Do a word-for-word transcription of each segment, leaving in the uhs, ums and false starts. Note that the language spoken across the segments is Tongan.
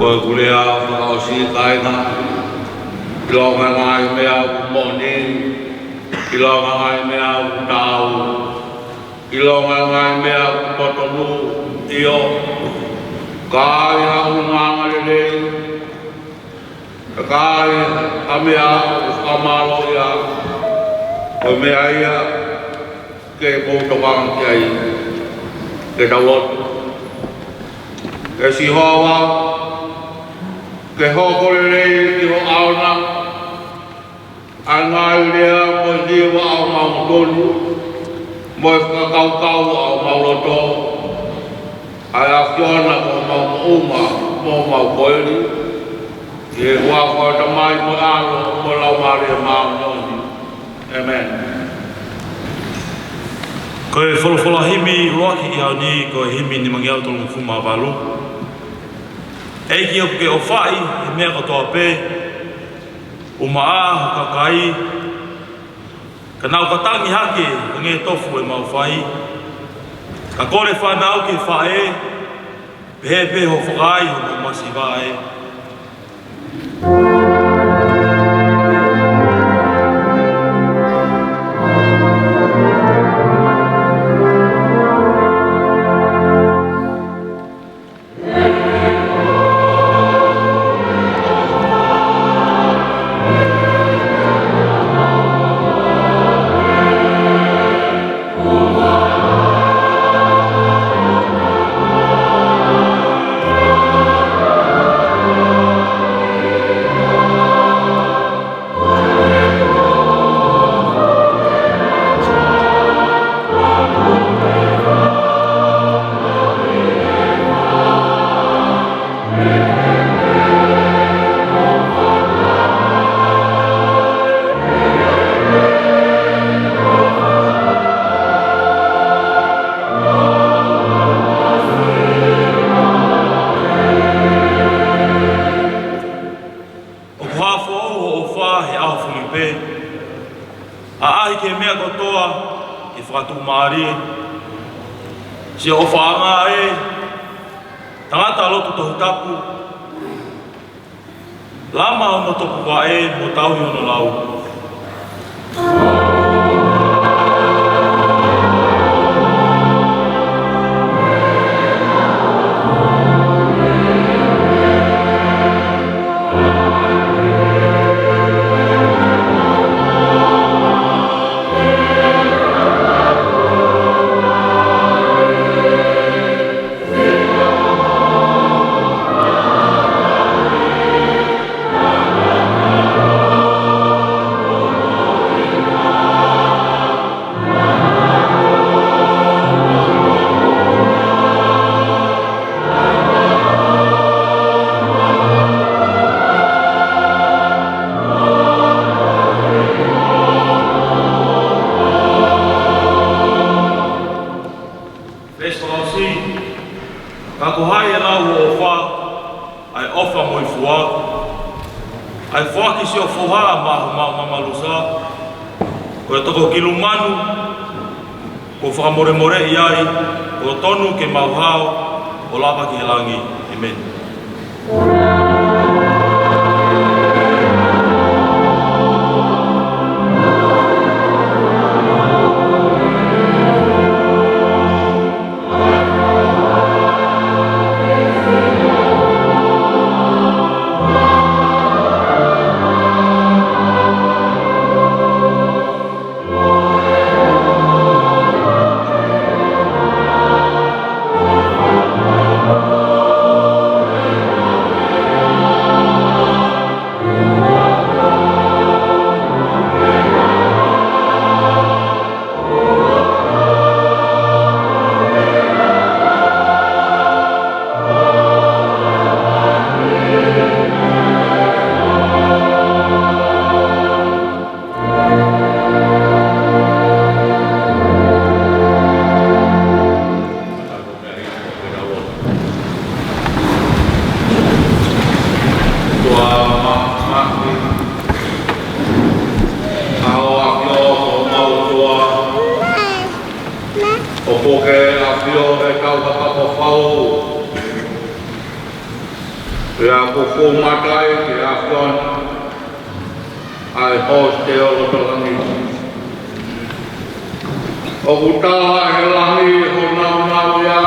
Ko e kulea fakaʻosi kāinga, ʻilonga e ngaahi meʻa ʻoku moʻoni, ʻilonga e ngaahi meʻa ʻoku taau, ʻilonga e ngaahi meʻa ʻoku totonu, ʻio, ka ai ha ʻulungaanga lelei, ka ai ha meʻa ʻoku fakamālō ia, ko e meʻa ia ke mou tokanga ki ai. Ke tau lotu. ʻE Sihova, ke hoko lelei ki ho ʻao na ʻa e ngaahi lea mo e hiva ʻa homau totonu, mo e fakakaukau ʻa homau loto, ʻa e ʻAfiona ko homau moʻunga mo homau koeli, ʻi he huafa ʻo e Tamai mo e ʻAlo mo e Laumālie Māʻoniʻoni. ʻĒmeni. Ko e folofola himi ʻuluaki ʻi he ʻaho ni, ko e himi nimangeau tolungofulu mā valu. ʻEiki, ʻoku ke ʻofaʻi ʻi he meʻa kotoa pē, ʻumaʻā ho kakai, ka nau ka tangi hake, hangē tofu ʻemau fai. Ka kole fānau ki he faʻē, pehē pē hoʻo fakaai hoʻo masiva ē. ʻOku hā foʻou hoʻo ʻofa he ʻaho fuli pē, ʻaʻahi ki he meʻa kotoa ke fakatuʻumālie. Siʻo ʻofaʻanga ē, tangata lotu Tohi Tapu, lama hono topuvaʻe mo tauhi hono lau. Veesi fakaʻosi. Ka ko hai ʻe lau hoʻo ʻofa, ʻa e ʻofa mo e fua, ʻa e foaki siʻo foha maʻa homau mamalusa, ko e toko kilu manu, kuo fakamolemoleʻi ai, kuo tonu ke mau hao ʻo lava ki he langi. ʻĒmeni. Tuʻa ma-, mahi. ʻAo ʻAfio ʻo mau tua. ʻOku ke ʻafio he kau fakapapau. Pea ʻoku ou fakamatala ki he ʻAfiona ʻa e hōsite ʻo loto langi. ʻOku tala ʻe he langi hono nāunau ia.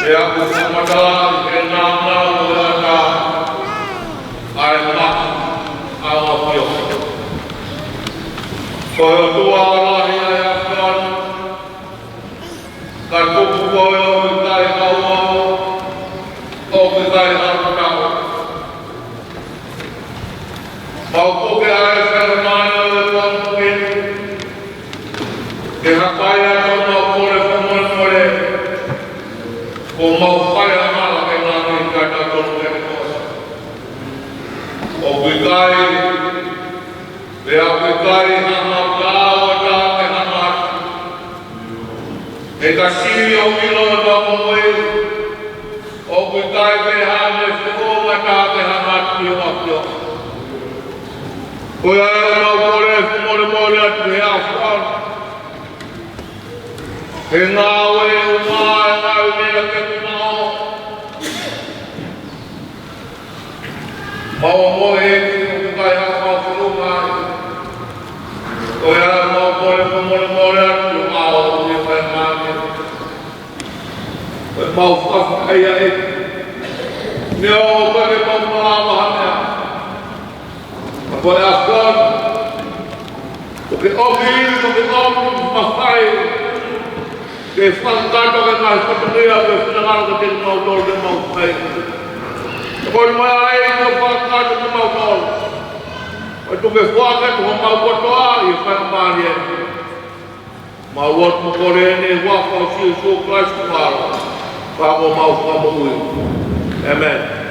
Pea ʻoku fakamatala ʻe he nāunau ʻo e ʻatā ʻa e ngaahi ʻaofi. Ko e ʻOtua lahi ʻa e ʻAfiona, ka tuku koe ʻoku ʻikai hao, ʻoku ʻikai hao tau. Mau puke ʻa e fale mane ʻo e pongipongi ni, ke hapai atu ʻemau kole fakamolemole, kuo mau fai ha hala ki he langi kae tautolu pē mo koe. ʻOku ʻikai, pea ʻoku ʻikai ha mau tau ʻo tā ke hanga atu. He ka sio ʻi loto ʻemau moʻui, ʻoku ʻikai pē ha meʻa ʻoku ngata ke hanga atu ki ho ʻAfio. Ko ia ʻemau kole fakamolemole atu ki he ʻAfiona. He ngāue ʻo e ngaahi meʻa ke mau. Mau mohe ki he ʻikai ha mau whakahau mai. Ko ia ʻemau kole fakamolemole atu ki he ʻAfiona ʻoku ne fai mai. Ko ʻemau fakafetaʻi ʻEiki. Neongo ʻoku ʻikai ke mau malava ha meʻa, ka ko e ʻAfiona, ʻoku ke ʻomi, ʻoku ke ʻomi mafai ke fakakakato ki he ngaahi fatongia mo e finangalo ʻoku ʻikai te mau tolu ke mau fai. Ko e meʻa ia ʻoku fakakakato ke mau tolu. ʻOku ke foaki atu homau kotoa ʻi he faingamālie ni. Mau lotu mo kole ʻeni ʻi he huafa ʻo Sīsū Kalaisi ko homau Fakamoʻui. ʻĒmeni.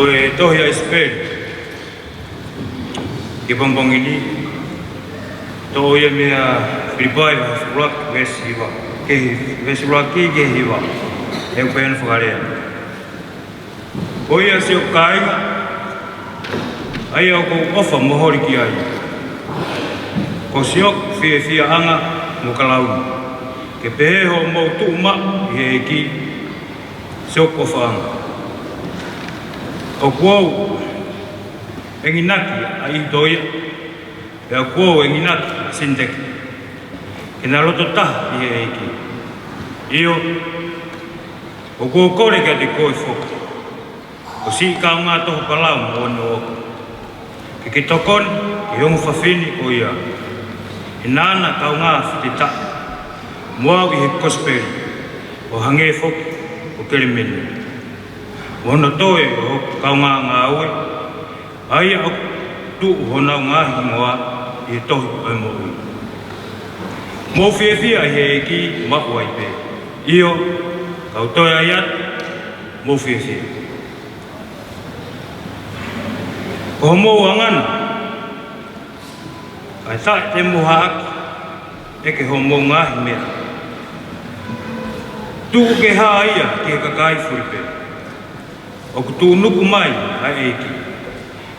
Ko e tohi ʻa ʻIsipeli ki he pongipongi ni, toʻo ia mei he Filipai vahe ʻuluaki, veesi hiva ki he, veesi ʻuluaki ki he hiva. ʻOku pehē hono fakalea: Ko ia, siʻoku kāinga, ʻa ia ʻoku ou ʻofa mo holi ki ai, ko siʻoku fiefiaʻanga mo kalauni, ke pehē hoʻomou tuʻu maʻu ʻi he ʻEiki, siʻoku ʻofaʻanga. ʻOku ou enginaki ʻa ʻIutoia, pea ʻoku ou enginaki ʻa Sinitiki, ke na loto taha ʻi he ʻEiki. ʻIo, ʻoku ou kole kiate koe foki, ko siʻi kaungā toho palau moʻoni ʻoʻoku, ke ke tokoni ki he ongo fafine ko ia, he naʻa na kaungā fitetaʻa mo au ʻi he kosipeli, ʻo hangē foki ko Kelemene, mo hono toe ʻo hoku kaungā ngāue, ʻa ia ʻoku tuʻu honau ngaahi hingoa ʻi he tohi ʻo e moʻui. Mou fiefia ʻi he ʻEiki maʻu ai pē. ʻIo, kau toe ʻai atu, mou fiefia. Ko hoʻomou anga na, kae taʻe te mou haʻaki ʻeke hoʻomou ngaahi meʻa, tuku ke hā ia ki he kakai fulipē, ʻoku tuʻunuku mai ʻa e ʻEiki.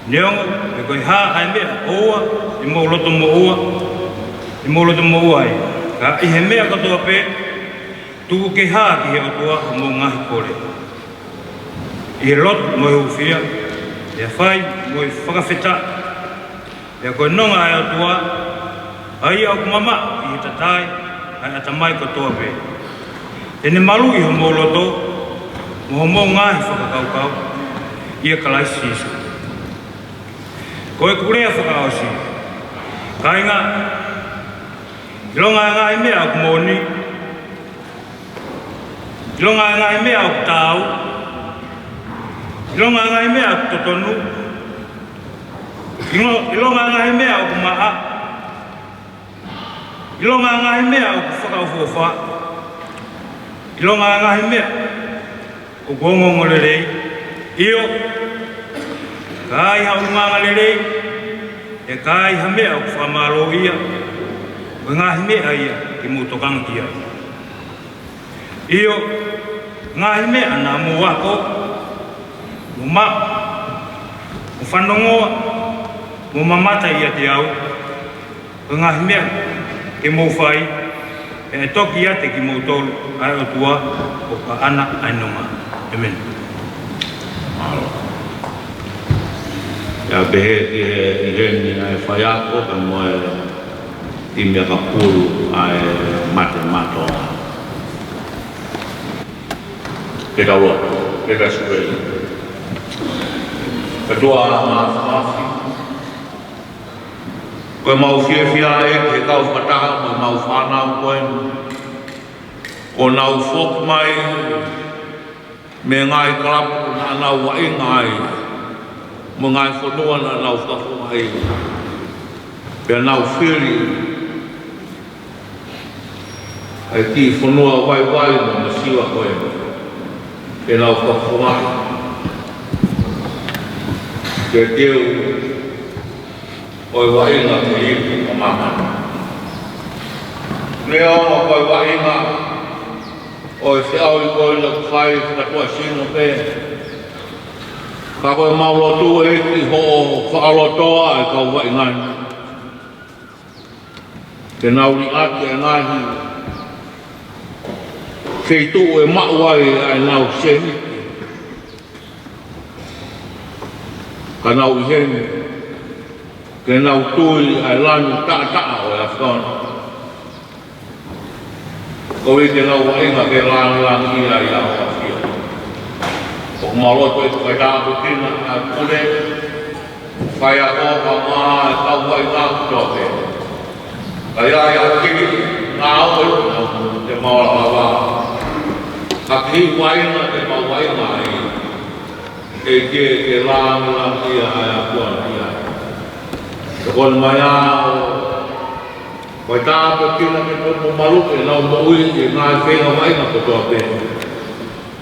Neongo pe ko e hā ʻa e meʻa ʻoua ʻe mou loto moʻua, ʻe mou loto moʻua ai, ka ʻi he meʻa kotoa pē, tuku ke hā ki he ʻOtua hoʻomou ngaahi kole, ʻi he lotu mo e hūfia, ʻi he fai mo e fakafetaʻi. Pea ko e nonga ʻa e ʻOtua, ʻa ia ʻoku mamaʻo ʻi he tatai ʻa e ʻatamai kotoa pē, te ne maluʻi homou loto mo hoʻomou ngaahi fakakaukau ʻia Kalaisi Sīsū. Ko ʻeku lea fakaʻosi, kāinga, ʻilonga ʻa e ngaahi meʻa ʻoku moʻoni, ʻilonga ʻa e ngaahi meʻa ʻoku taau, ʻilonga ʻa e ngaahi meʻa ʻoku totonu, ʻilo-, ʻilonga ʻa e ngaahi meʻa ʻoku maʻa, ʻilonga ʻa e ngaahi meʻa ʻoku fakaʻofoʻofa, ʻilonga ʻa e ngaahi meʻa ʻoku ongoongolelei, ʻio, ka ai ha ʻulungaanga lelei, ʻe ka ai ha meʻa ʻoku fakamālōʻia, ko e ngaahi meʻa ia ke mou tokanga ki ai. ʻIo, ngaahi meʻa naʻa mou ako, mo maʻu, mo fanongoa, mo mamata ʻiate au, ko e ngaahi meʻa ke mou fai, ʻe toki ʻiate kimoutolu ʻa e ʻOtua, ʻo ka ʻana ʻa e nonga. ʻĒmeni. Mālō. ʻIo, pehē ki he, ʻi heni ʻa e faiako, kae mo e timi ʻakapulu ʻa e Mate Maʻa Tonga. Ke tau lotu, ke tau sikueli. ʻOtua Māfimafi, ko ʻemau fiefia ʻEiki he kau fakataha mo ʻemau fānau ko eni, kuo nau foki mai mei he ngaahi kalapu naʻa nau vaʻinga ai, mo e ngaahi fonua naʻa nau fakafofongaʻi, pea nau fili ʻa e kiʻi fonua vaivai mo masiva ko ē, ke nau fakafofongaʻi, ke teu ʻo e vaʻinga ke iku ʻa māmani. Neongo ko e vaʻinga ʻo e feʻauhi ko eni ʻoku fai fakatuʻasino pē, ka ko ʻemau lotu ʻEiki, hoʻo fakalotoa ʻa e kau vaʻinga ni, ke nau liʻaki ʻa e ngaahi feituʻu ʻe maʻu ai ʻa ʻenau sēniti, ka nau ʻi heni ke nau tui ʻa e lanu taʻataʻa ʻo e ʻAfiona. Koeʻuhi ke nau vaʻinga ke lāngilangiʻia ai ʻa hoʻo ʻAfio. ʻOku mau lotu ʻEiki, faitāpuekina ʻa e pule, faiako, kae ʻumaʻā e kau vaʻinga kotoa pē. Ka ʻi ai ha kiʻi ngāue te mau lava ha kiʻi vaʻinga te mau vaʻinga ai, ke, ke, ke lāngilangiʻia ai ʻa e ʻAfiona. Tokoni mai ā ʻo faitāpuekina ke tonu mo maluʻi ʻenau moʻui ʻi he ngaahi feinga vaʻinga kotoa pē,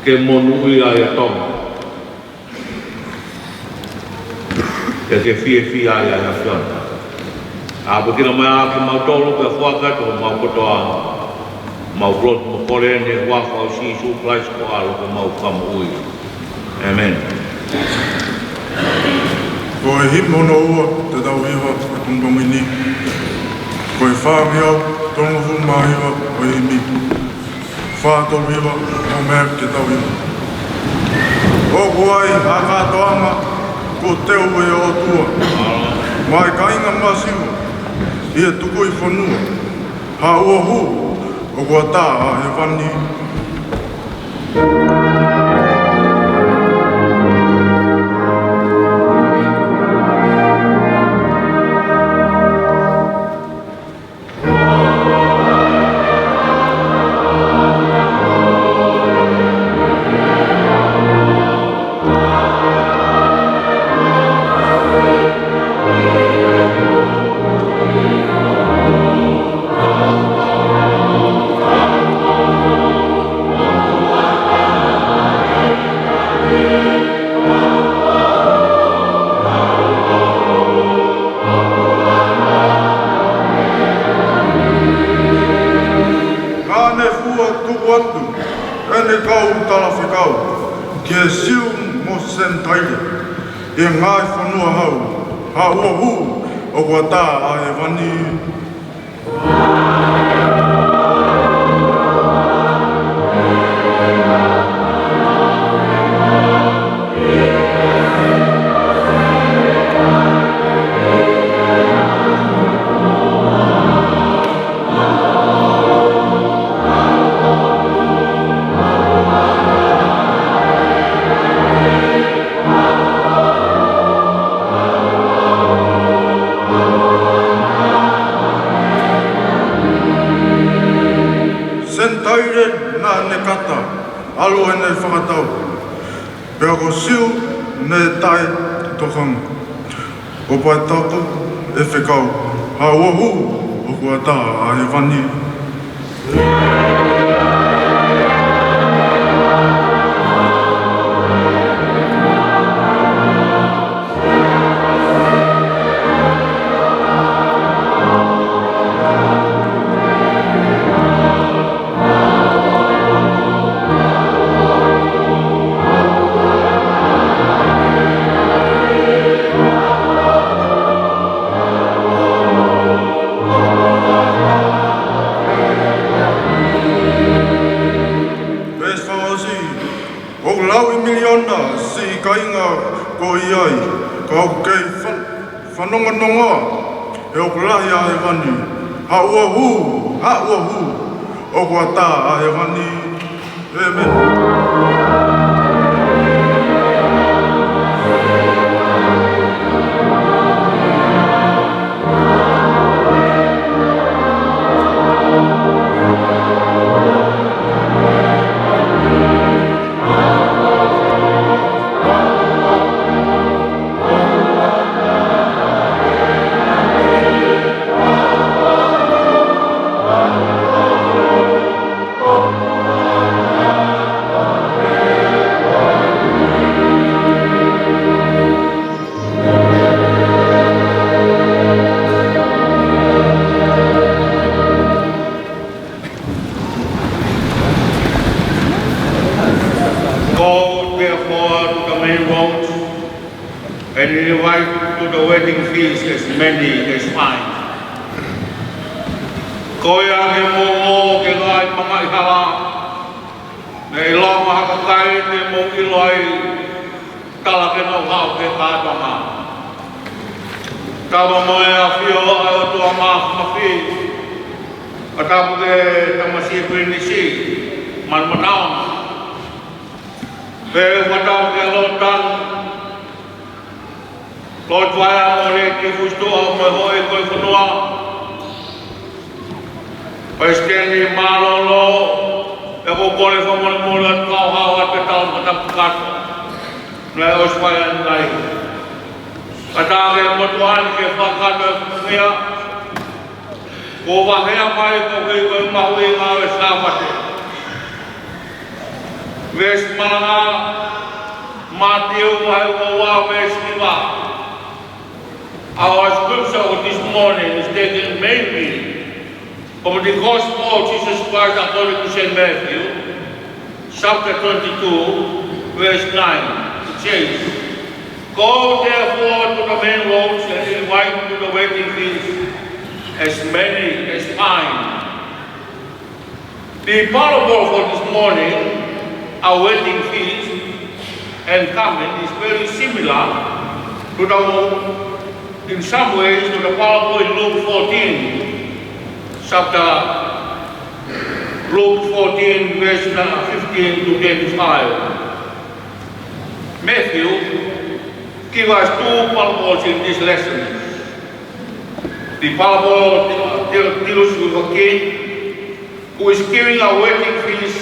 ke monūʻia ai ʻa Tonga. Pea ke fiefia ai ʻa e ʻAfiona. ʻĀpakina mai ʻa kimautolu pea foaki atu homau kotoa, mau lotu mo kole ni ʻi he huafa ʻo Sīsū Kalaisi ko homau Fakamoʻui. ʻĒmeni. Ko e himi hono ua te tau hiva he pongipongi ni. Ko e fāngeau tolungofulu mā hiva ʻo e himi. Fā tolu hiva, mou meʻa ke tau hiva. ʻOku ai ha kātoanga kuo teu ʻe he ʻOtua maʻa e kāinga masiva ʻi he tukui fonua. Haʻu ʻo hū, ʻoku ʻatā ʻa hēvani. Ka ne fua tuku atu ʻene kau talafekau ki he Siu mo Senitaile ʻi he ngaahi fonua hau, haʻu ʻo hū, ʻoku ʻatā ʻa hēvani. Senitaile naʻa ne kata, ʻalu ʻene fakatau. Pea ko Siu ne taʻetokanga. ʻO pae tapu ʻe fekau, haʻu ʻo hū, ʻoku ʻatā ʻa hēvani. Veesi fakaʻosi, ʻoku lauimiliona siʻi kāinga ko ia ai, ka ʻoku kei fa-, fanongonongoa, he ʻoku lahi ʻa hēvani. Haʻu ʻo hū, haʻu ʻo hū, ʻoku ʻatā ʻa hēvani. ʻĒmeni. Go therefore to the main road, and invite to the wedding feast as many as find. Ko ia ke mou ō ki he ngaahi pangai hala, mei he longo ha kakai te mou ʻilo ai, tala ke nau haʻu ki he kātoanga. Kava mo e ʻafio ʻa e ʻOtua Māfimafi, fakatapu ki he tamasiʻi Pilinisi, Manumataonga. Pea fakatapu ki he Lord Tang, Lord Vaea mo e Lady Fusituʻa mo e houʻeiki ko ē ʻo e fonua. Palesiteni mālōlō, ʻoku ou kole fakamolemole atu kau hao atu e tau fakatapu kakato. Naʻe ʻosi fai ʻanenai. Kātaki e motuʻa ni ke fakakakato e fatongia. Kuo vaheʻi mai ko e, ko e mahuʻinga ʻo e Sāpate. Veesi malanga, Mātiu vahe ua ua veesi hiva. Our scripture for this morning is taken mainly from the Gospel of Jesus Christ according to Saint Matthew, chapter twenty-two, verse nine. It says, "Go therefore to the main roads and invite to the wedding feast as many as find." The parable for this morning, a wedding feast and coming, is very similar to the, in some ways, to the parable in Luke fourteen, chapter Luke fourteen, verse fifteen to twenty-five. Matthew give us two parables in this lesson. The parable deals with a king who is giving a wedding feast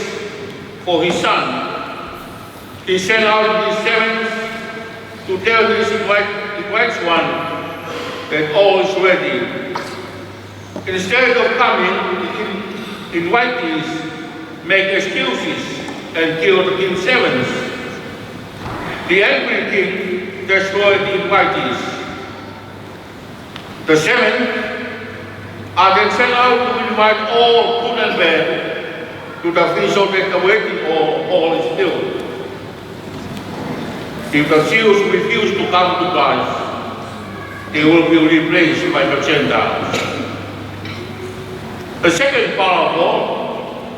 for his son. He sent out his servants to tell his invite, invited one that all is ready. Instead of coming, the in- invitees make excuses and kill the king's servants. The angry king destroyed the invitees. The seven are then sent out to invite all, good and bad, to the feast so that the waiting hall, hall is filled. If the Jews refuse to come to Christ, they will be replaced by the Gentiles. The second parable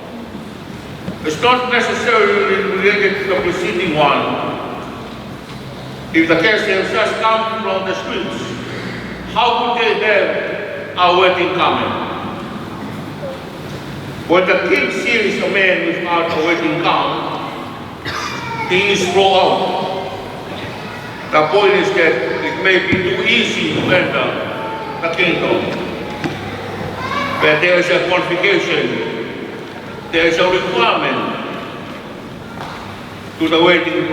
is not necessarily related to the preceding one. If the guests have just come from the streets, how could they have a wedding coming? When the king sees a man without a wedding gown, he is thrown out. The point is that it may be too easy to enter the kingdom. But there is a qualification, there is a requirement to the wedding,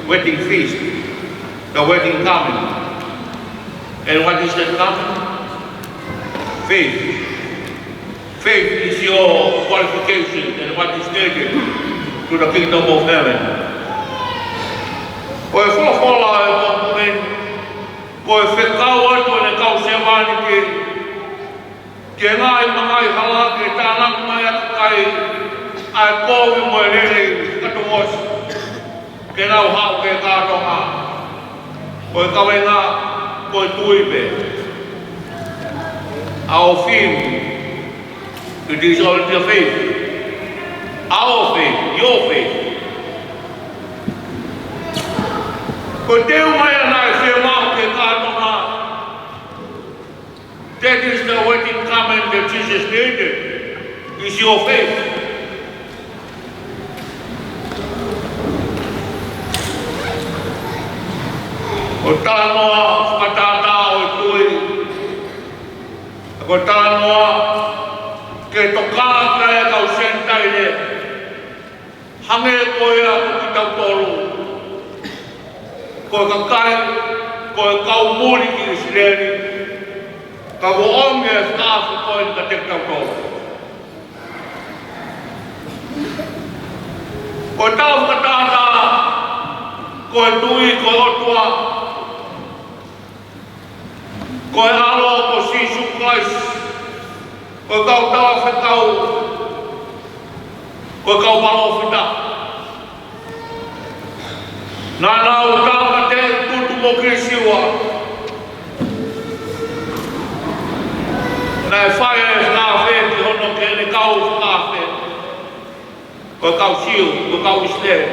wedding feast, the wedding coming. And what is that coming? Faith. Faith is your qualification and what is needed to the kingdom of heaven. Ko e folofola ʻo e pō ko eni, ko e fekau atu ʻa e kau sevāniti ki he ngaahi mangaʻi hala ke tānaki mai ʻa e kakai ʻa e kovi mo e lelei fakatouʻosi, ke nau haʻu ki he kātoanga. Ko e kaveinga, ko e tui pē. Our theme, it is only the faith. Our faith, your faith. Ko e teu mai ʻa e fiemaʻu ki he kātoanga. That is the wedding garment that Jesus needed. Is your faith. Ko e talanoa fakatātā ʻo e tui. Ko e talanoa ke tokanga ki ai ʻa e kau Senitaile. Hangē ko ia ko kitautolu, ko e kakai, ko e kau muli ki ʻIsileli, ka kuo ʻomi e fakaafeʻi ko eni kiate kitautolu. Ko e tala fakatātā, ko e tui, ko e ʻOtua, ko e ʻAlo ko Sīsū Kalaisi, ko e kau talafekau, ko e kau palōfita. Naʻa nau tāmateʻi tutu mo Kiristiua. Naʻe fai e fakaafe ki hono ke ne kau fakaafe. Ko e kau Siu, ko e kau ʻIsileli.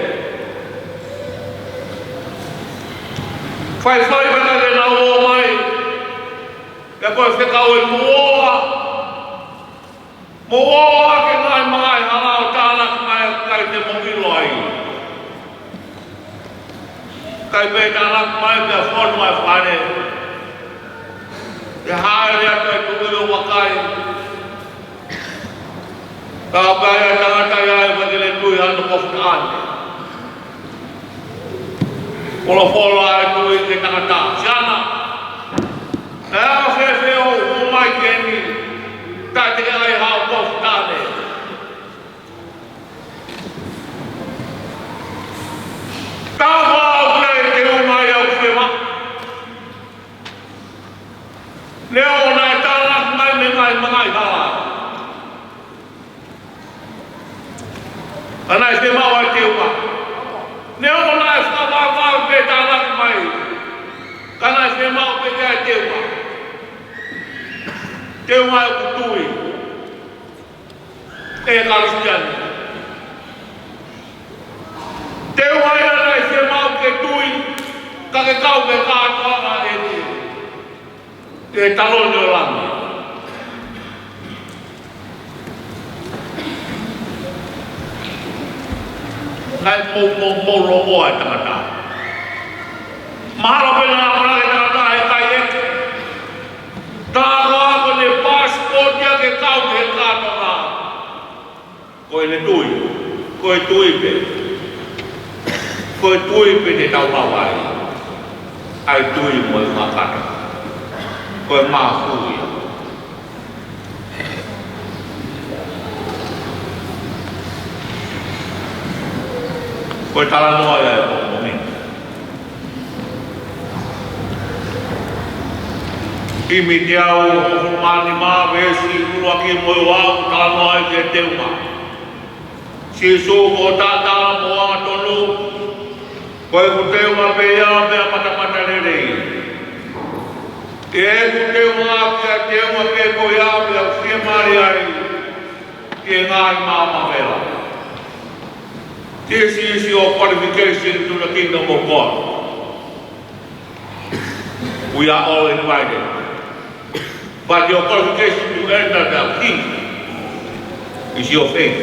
Faifai pē naʻa nau ō mai, pea ko e fekau ē, mou ō ā. Mou ō ā ki he ngaahi mangaʻi hala ʻo tānaki mai ʻa e kakai te mou ʻilo ai. Kae pehē tānaki mai pea fonu ʻa e fale. Pea hāʻele atu ʻa e tuʻi ʻo vakai. Ka ʻi ai ʻa e tangata ia ʻoku ʻikai ke ne tui hano kofu taʻane. Folofola ʻa e tuʻi ki he tangata, siana, naʻe anga fēfē hoʻo hū mai ki heni, taʻe te ke ʻai haʻo kofu taʻane? Tafa au ki ai, te u ʻomai au ki he ma. Neongo naʻe tānaki mai mei he ngaahi mangaʻi hala, ka naʻe fiemaʻu ʻa e teunga. Neongo naʻe fakavavevave pē e tānaki mai, ka naʻe fiemaʻu pē ki ai e teunga. Teunga ʻoku tui ʻe he Kalisitiane. Teunga ia naʻe fiemaʻu ke tui, ka ke kau ki he kātoanga ʻe niʻihi ʻi he taloni ʻo langi. Naʻe mou, mou, mou loʻo ʻa e tangata. Mahalo pē naʻa ʻamanaki e tangata he kai ē. Ka ko ʻene passport ia ke kau ki he kātoanga, ko ʻene tui, ko e tui pē. Ko e tui pē te tau lava ai. ʻA e tui mo e fakakata. Ko e māfui. Ko e talanoa ia ʻo e pongipongi ni. ʻImi teau hongofulu mā nima, veesi ʻuluaki mo e ua, talanoa ai ki he teunga. Sīsū ko e taʻataʻa mo e angatonu, ko ʻeku teunga pē ia pea matamatalelei. ʻI heʻeku teunga, ko e teunga pē ko ia pea u fiemālie ai ki he ngaahi maama vela. This is your qualification to the kingdom of God. We are all invited. But your qualification to enter the kingdom is your faith.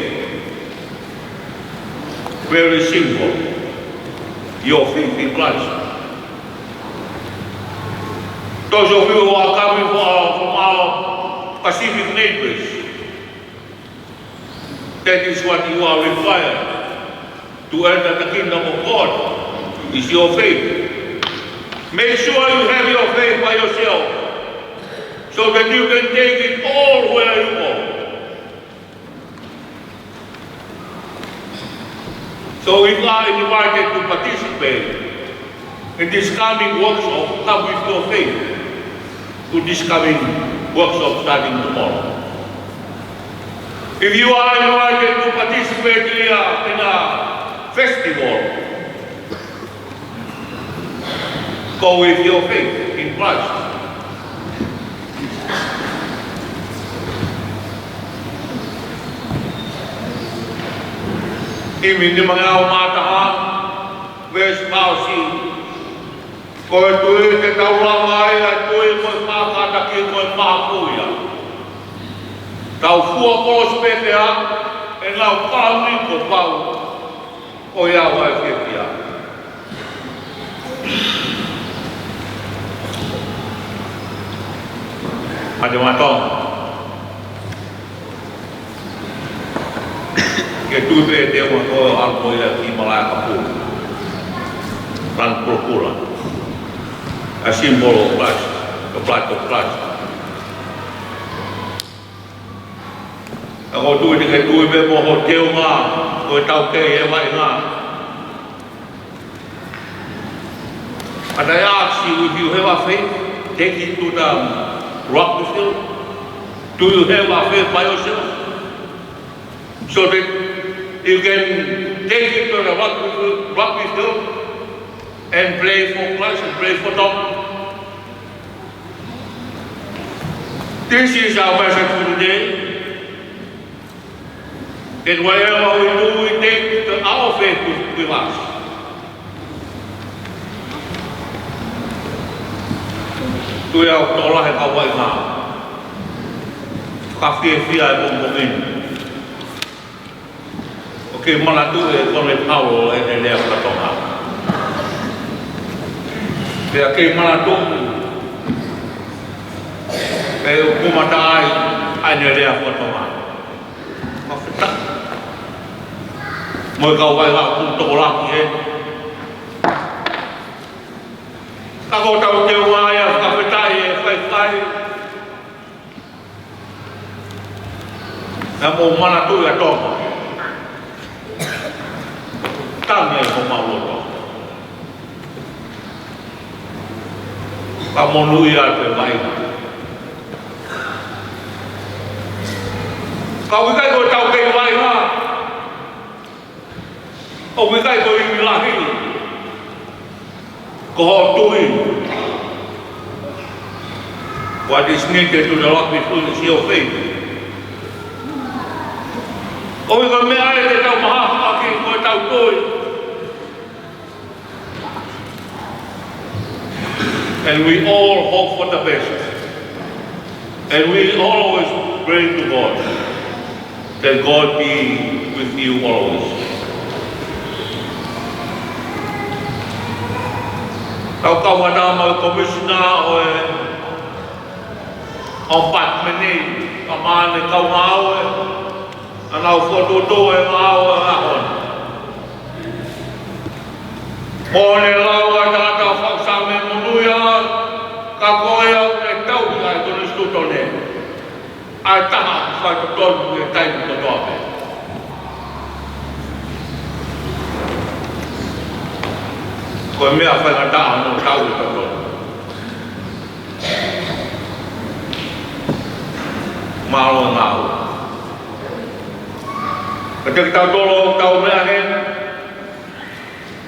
Very simple. Your faith in Christ. Those of you who are coming from our, from our Pacific neighbors, that is what you are required to enter the kingdom of God, is your faith. Make sure you have your faith by yourself, so that you can take it all where you go. So if you are invited to participate in this coming workshop, come with your faith to this coming workshop starting tomorrow. If you are invited to participate here in a festival, go with your faith in Christ. ʻImi nimangeau mā taha, veesi fā ʻosi. Ko e tui te tau lava ai ʻa e tui mo e kātaki ko e māfui ia. Tau fua kolosi pē pea ʻenau kauni kuo pau, ʻo ʻikai fiefia. Mate mato. Ke tui pē te ua ko ʻalu mo ia ki malaʻe ʻakapulu. Lanu pulopula. A symbol of Christ, the blood of Christ. Ka ko e tui te ke tui pē mo ho teunga, ko e taukei e vaʻinga. But I ask you, if you have a faith, take it to the rugby field. Do you have a faith by yourself? So that you can take it to the rugby, rugby field and play for Christ and play for God. This is our message for today. And whatever we do, we take the, our faith with, with us. Tui au tokolahi kau vaʻinga. Ka fiefia e pongipongi ni. ʻOku kei manatuʻi ʻe Koloneli Paulo ʻene lea faka-Tonga. Pea kei manatuʻi ʻe Kumataʻai ʻene lea faka-Tonga. Fakafetaʻi. Mo e kau vaʻinga ʻoku tokolahi ē. Ka ko hotau teunga ia fakafetaʻi ʻe faifai. Naʻa mou manatuʻi ʻa Tonga. Tangi ai homau loto. Ka monūʻia atu e vaʻinga. ʻOku ʻikai ko ʻetau kei vaʻinga. ʻOku ʻikai ko e ivi lahi. Ko hoʻo tui. What is needed to the Lord is your faith. ʻOku ʻikai ko e meʻa ia te tau mahafu ʻaki ko ʻetau tui. And we all hope for the best. And we always pray to God that God be with you always. Tau kau hana mo e commissioner ʻo e, ʻo e department ni, ka mane kau ngāue, ʻa nau fokotuʻutuʻu e ngāue ʻa e ʻaho ni. Mo ne lau ʻa e tangata fakasaame monūʻia, ka ko ia ʻoku ne tauhi ʻa e konisitūtone. ʻA e taha faitotonu he taimi kotoa pē. Ko e meʻa faingataʻa hono tauhi totonu. Mālō e ngāue. Ka te kitautolu ʻoku tau meʻa heni,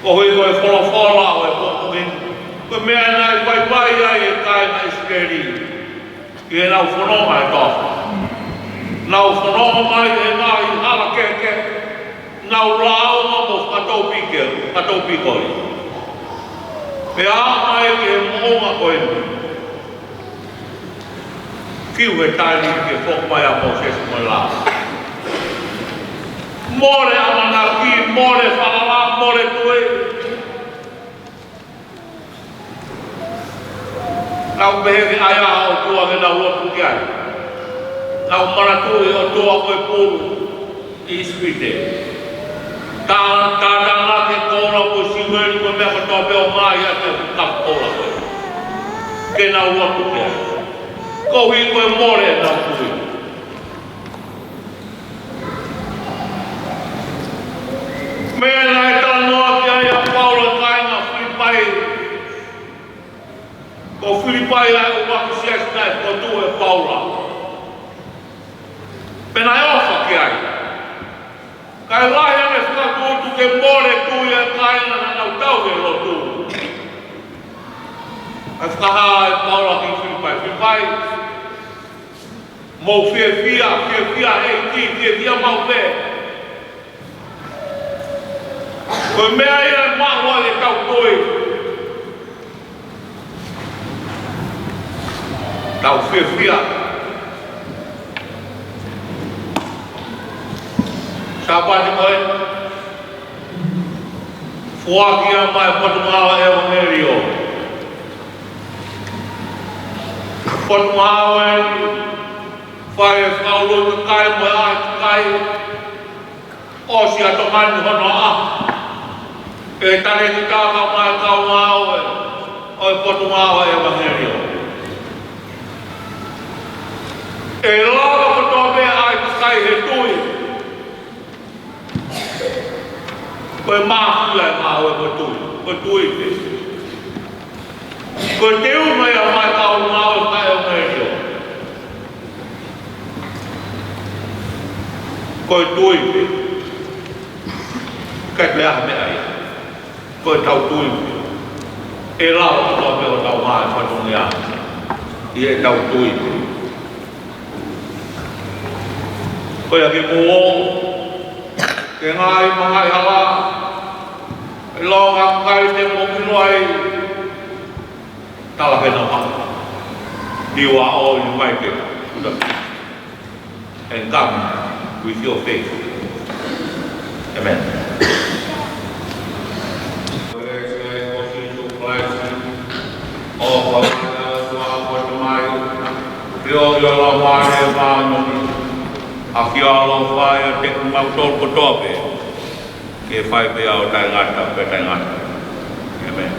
koeʻuhi ko e folofola ʻo e pongipongi ni, ko e meʻa naʻe vaivai ai e kāinga ʻIsileli ʻi heʻenau fononga he toafa. Nau fononga mai he ngaahi hala kehekehe, nau lāunga mo fakatōpike, fakatōpikoi. Pea aʻu mai ki he moʻunga ko eni. Fiu he taimi ke foki mai ʻa Mōsese mo e lao. Mole ʻamanaki, mole falala, mole tui. Nau pehē ke ʻai ʻa e ʻOtua ke nau lotu ki ai. Nau manatuʻi e ʻOtua ko e pulu ʻi ʻIsipite. Tā, tā, tā, tā ke koula ko Siueli ko e meʻa kotoa pē ʻo ngaahi ʻa e kapu koula ko ē. Ke nau lotu ki ai. Koeʻuhi ko e mole ʻenau tui. Meʻa naʻe talanoa ki ai ʻa Paula ki he kāinga Filipai. Ko Filipai ʻa e ʻuluaki siasi naʻe fokotuʻu ʻe Paula. Pea naʻe ʻofa ki ai. Kae lahi ange e fakatuʻutuʻu ke mole tui ʻa e kāinga naʻa nau tauhi e lotu. ʻA e fakahā ʻe Paula ki Filipai. Filipai, mou fiefia, fiefia ʻEiki, fiefia maʻu pē. Ko e meʻa ia ʻe maʻu ai ʻetau tui. Tau fiefia. Sāpate ko ē, foaki mai e Potungāue ʻEvangeliō. Potungāue, fai e fakaʻuluʻi kakai mo e ʻākakai, ʻosi ʻa Tonga ni hono ʻaho. ʻE talēkita mai e kau ngāue ʻo e Potungāue ʻEvangeliō. ʻE lava kotoa pē ʻa e kakai he tui. Ko e māfila e ngāue ko e tui. Ko e tui pē. Ko e teunga ia mai e kau ngāue fakaʻevangeliō. Ko e tui pē. ʻIkai toe ʻi ai ha meʻa ia. Ko ʻetau tui pē. ʻE lava kotoa pē hotau ngāue fatongia ʻi heʻetau tui pē. Ko ia ke mou ō ki he ngaahi, mo e ngaahi hala, ʻi he ʻū kakai te mou ʻilo ai, tala ke nau haʻu. You are all invited to the feast. And come with your faith. Amen. Ko e ʻEiki ko Sīsū Kalaisi, ʻofa ʻa e ʻOtua ko e Tamai, feohi ʻa e Laumālie Māʻoniʻoni, ʻafio ʻaloʻofa ʻiate kimautolu kotoa pē, ke fai pē ʻo taʻengata pea taʻengata. ʻĒmeni.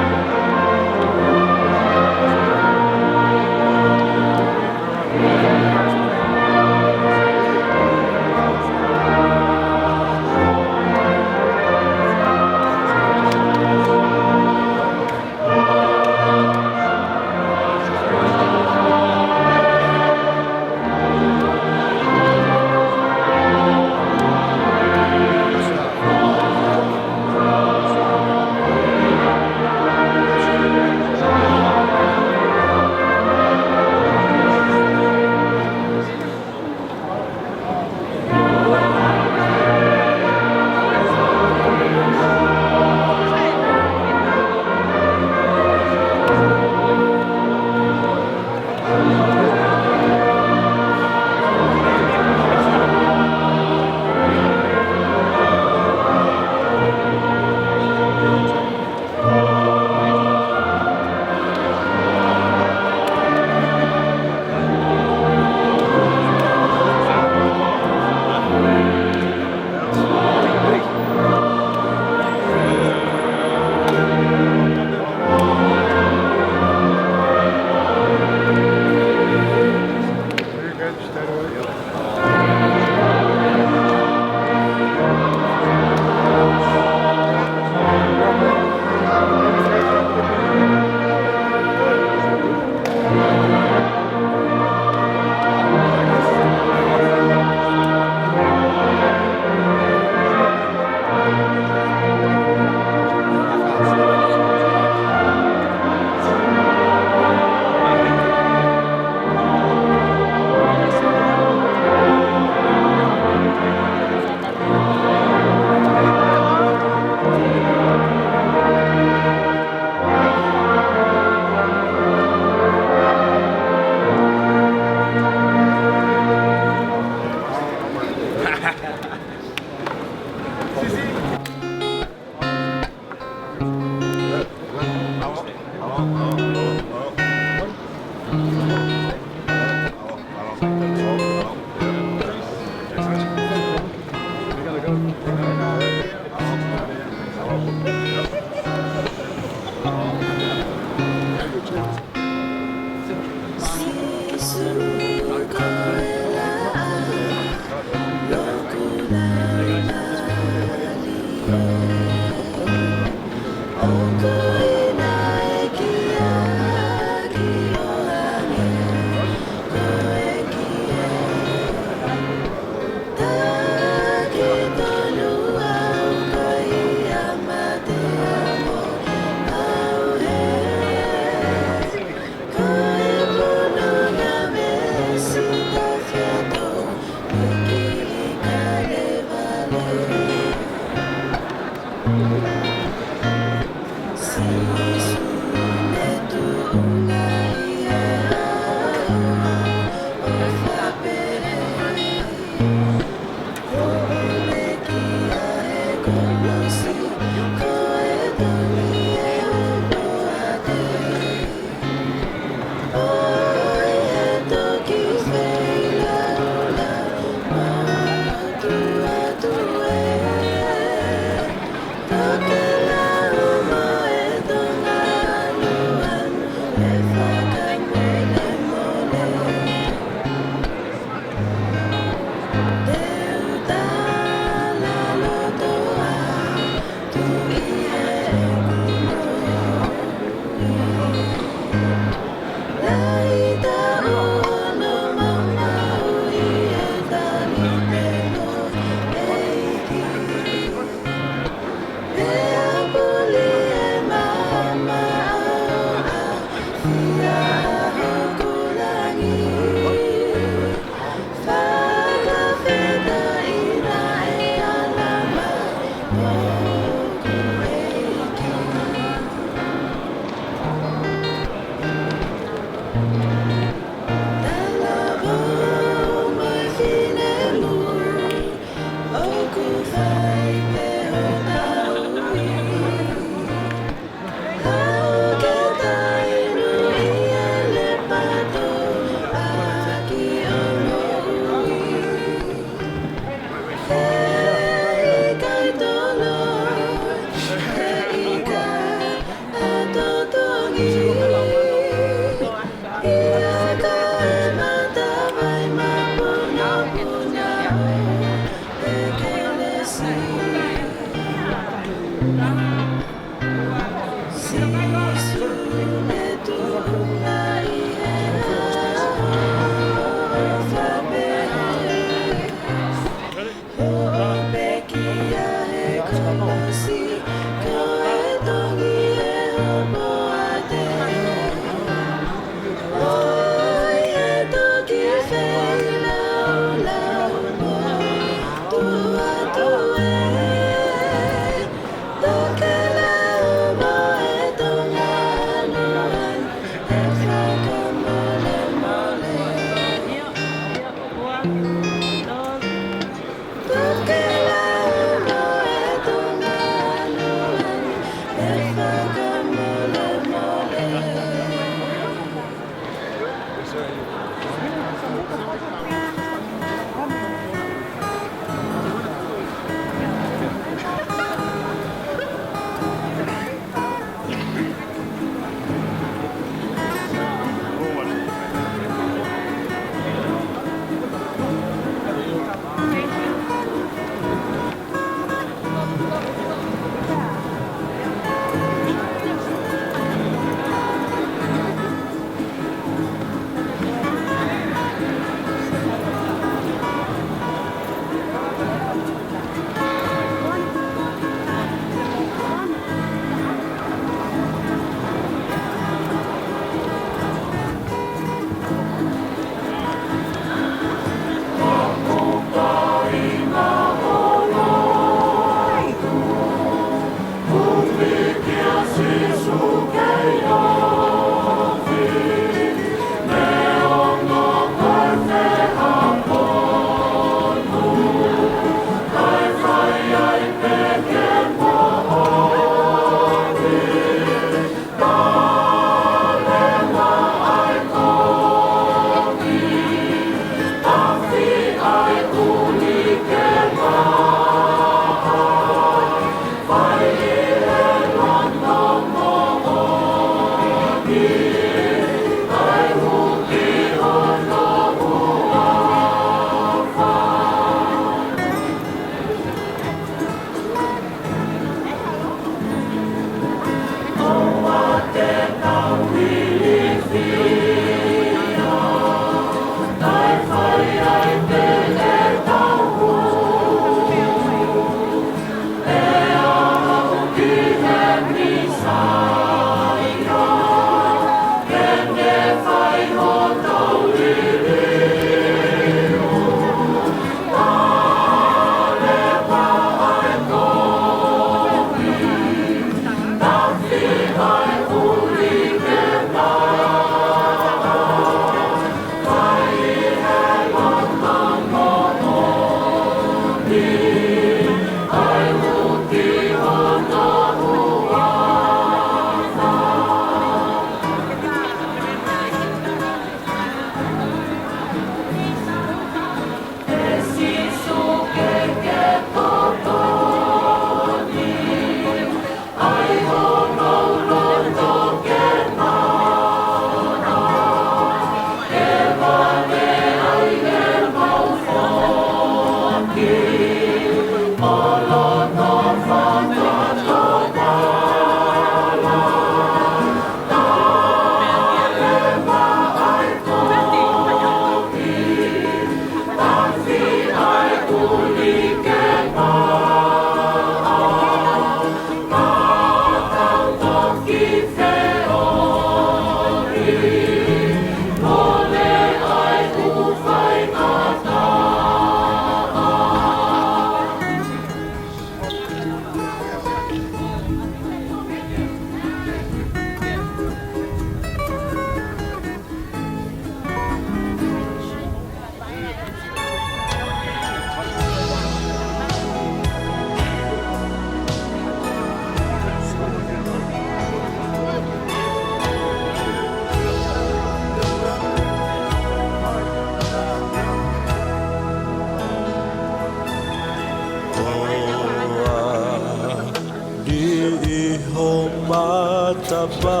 ʻI ho matapā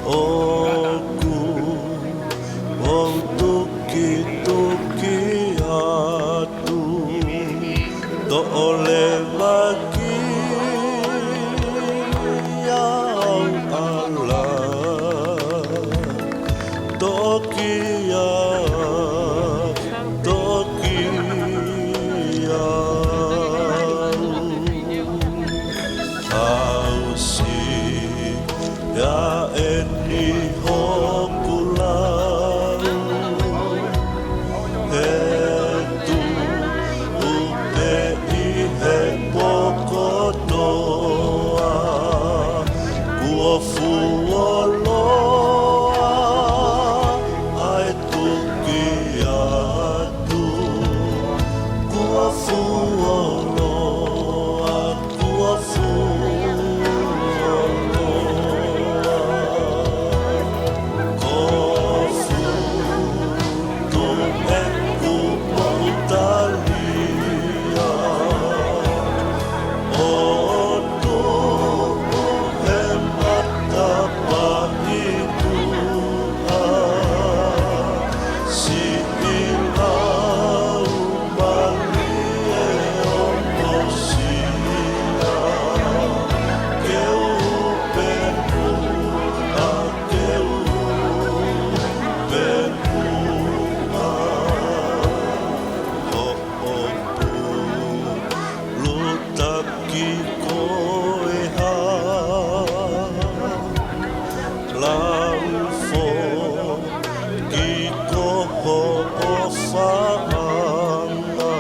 ʻoku ou tukituki atu. Toʻo leva ki au ala. Toki a, toki a. Aʻusia eni hoku lau. He tuʻu pē ʻi he pokotoa. Kuo fuoloa ʻa e tuki atu. Kuo fuoloa, kuo fuoloa. Ko futu ʻeku moʻutalia. ʻO tuʻu he matapā ʻi tuʻa. Siʻi lau malie ʻo mosia. Ke u pepu a, ke u pepu a. Hoʻo pulu taki ko e hā? Lau foki ko hoʻo faʻanga,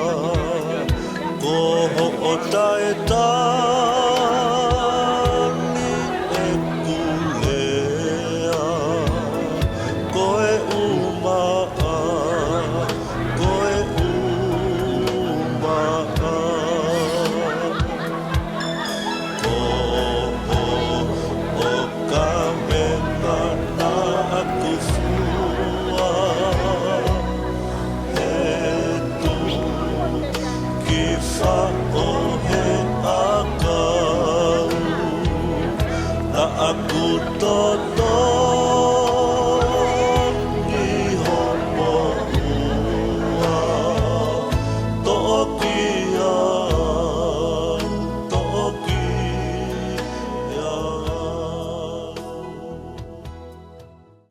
ko hoʻo taʻetaʻe